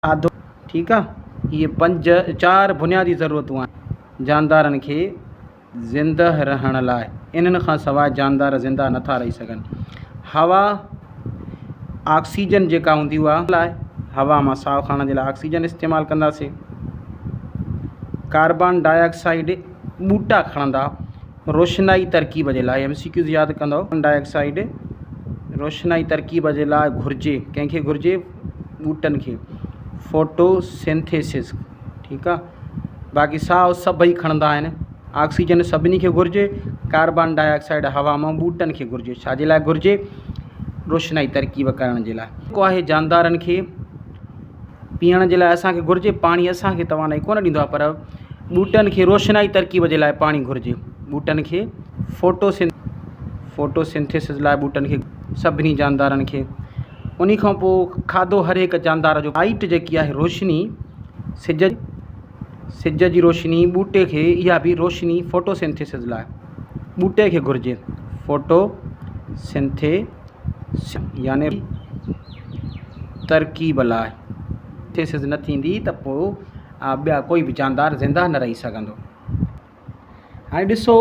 کاڌو، ٺيڪ آ، اهي پنج چار بنيادي ضرورتون آهن جاندارن کي زنده رهڻ لاء. انهن کان سواء جاندار زنده نٿا رهي سگهن. هوا، آڪسيجن جيڪا هوندي اها لاء هوا مان ساهه کڻڻ جي لاء آڪسيجن استعمال ڪنداسين. ڪاربان ڊاء آڪسائيڊ ٻوٽا کڻندا روشنائي ترڪيب جي لاء. ايم سي ڪيوز ياد ڪندؤ. ڪاربان ڊاء آڪسائيڊ روشنائي ترڪيب جي لاء گهرجي. ڪنهن کي گهرجي؟ ٻوٽن کي. فوٽو سنٿيسز ٺيڪ آ. باقي ساهه سڀئي کڻندا آهن. آڪسيجن سڀني کي گهرجي. ڪاربان ڊاء آڪسائيڊ هوا مان ٻوٽن کي گهرجي. ڇا جي لاء گهرجي؟ روشنائي ترڪيب ڪرڻ جي لاء. جيڪو آهي جاندارن کي پيئڻ جي لاء اسان کي گهرجي. پاڻي اسان کي توانائي ڪونه ڏيندو آهي پر ٻوٽن کي روشنائي ترڪيب جي لاء پاڻي گهرجي. ٻوٽن کي فوٽو فوٽو سنٿيسز لاء ٻوٽن کي سڀني جاندارن کي انهي کان پوء کاڌو هر هڪ جاندار جو لائيٽ جيڪي آهي روشني سج سج جي روشني ٻوٽي کي اها به روشني فوٽو سنٿيسز لاء ٻوٽي کي گهرجي فوٽو سنٿي يعني ترڪيب لاء سنٿيسز نه ٿيندي ته پوء ٻيا ڪوئي به جاندار زنده نه رهي سگهندو. هاڻي ڏسو